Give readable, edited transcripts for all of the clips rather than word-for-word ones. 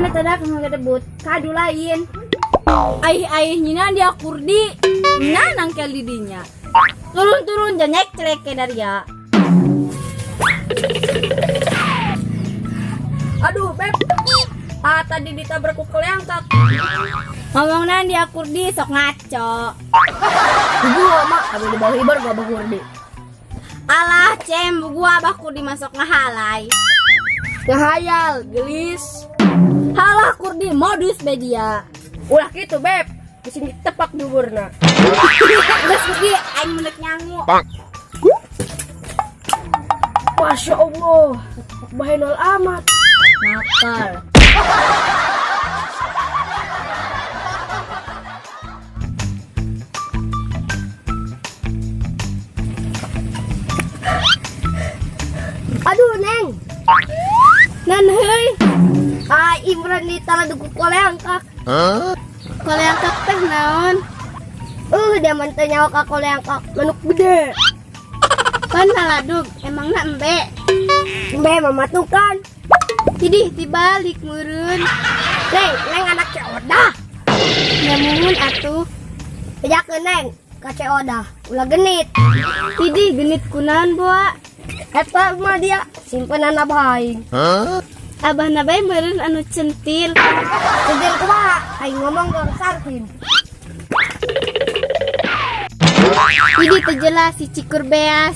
Mana tadi aku ngedebut kadu lain. Aih-aih nyina dia Kurdi. Nah nangkel didinya. Turun-turun janyek celek ke dari ya. Aduh, Beb. Ah, tadi ditabrak ku keleangkak. Ngomong dia Kurdi sok ngaco. Gua mak, abi di bawah ibar gua Abah Kurdi. Alah, cem, gua Abah Kurdi masuk ngehalai. Ngehayal, gelis. Halah Kurdi modus media. Ulah gitu, Beb. Di sini tepak duburna. Geus Kurdi aing menek nyangu. Masya Allah, bahenol amat. Nakal. Aduh, Neng. Nan heuy, Ah, Imran di tanah duku koleangkak. koleangkak teh naon? Dia manteu nyawa ka koleangkak, manuk gede. Pan naladug, emangna embe. Embe mamatukan. Tidih tibalik meureun. Neng, Neng anak Ceodah. Nya muhun atuh. Bejakeun Neng, ka Ceodah. Ulah genit. Tidih genit kunaon boa? Eta mah dia simpenan abah aing. Abah nabai meureun anu centil. Centil kumaha? Aing ngomong gong sartin. Tidih teu jelas si cikur beas.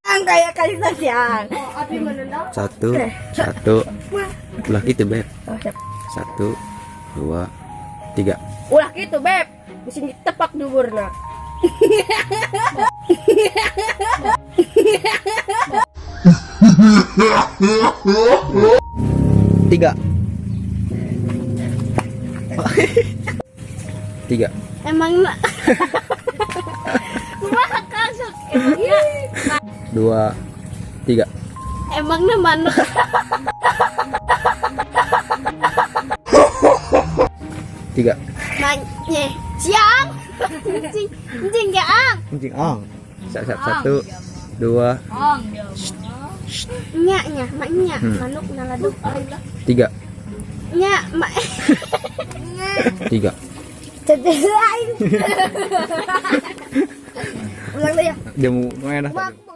Ang kayak kasih siang. Satu, satu. Ulah gitu, Beb. 1, 2, 3. Ulah gitu, Beb. Di sini tepak duburna. 3. 3. Emangna kumaha kasut emangna 2, 3. emangna manuk 3. nanye siang anjing anjing ge ang Anjing ang. Siap, siap. 1, 2, nya nya mak nya manuk naladug 3. nya mak 3. Centil aing. Ulang deh ya. Dia mau enak tadi.